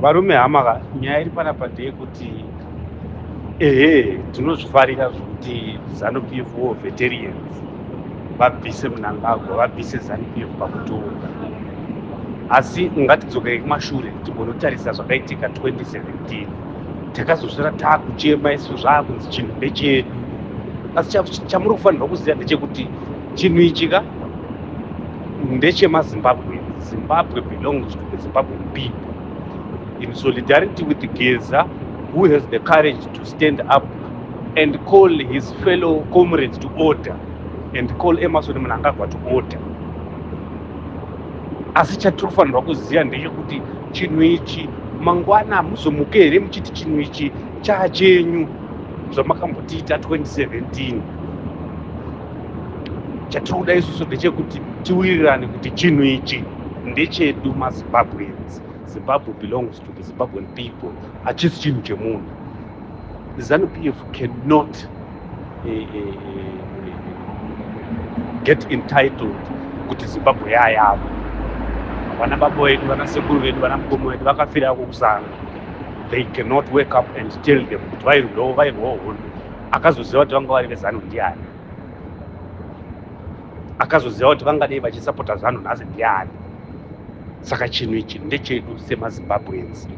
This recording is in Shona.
Varume, hama ka, nyaya iri panapa ndeyekuti, ehe, tinozvifarira zvokuti ZANU PF war veterans vabvise Mnangagwa, vabvise ZANU PF pakutonga. Asi ngatidzokere kumashure timbonotarisa zvakaitika 2017. Takazosvera taakuchema isu, zvaakunzi chinhu ndechedu. Asi chamuri kufanirwa kuziva ndechekuti chinhu ichi ka ndechemaZimbabwe. Zimbabwe belongs to the Zimbabwean people. In solidarity with Geza, who has the courage to stand up and call his fellow comrades to order and call Emmerson Mnangagwa to order. Asi chatiri kufanirwa kuziva ndechekuti chinhu ichi, mangwana hamuzomuke here muchiti chinhu ichi chaachenyu, zvamakambotiita 2017? Chatiri kuda isusu ndechekuti tiwirirane kuti chinhu ichi ndechedu maZimbabweans. Zimbabwe belongs to the Zimbabwean people. Hachisi chinhu chemunhu. ZANU PF cannot get entitled kuti Zimbabwe yayavo. Vana baba vedu, vana sekuru vedu, vana mukoma vedu vakafirako kusango. They cannot wake up and tell them kuti vairwawo, vairwawo hondo. Akazoziva kuti vanga vari veZANU ndiani? Akazoziva kuti vangadei vachisapota ZANU nhasi ndiani? Saka chinhu ichi ndechedu semaZimbabweans.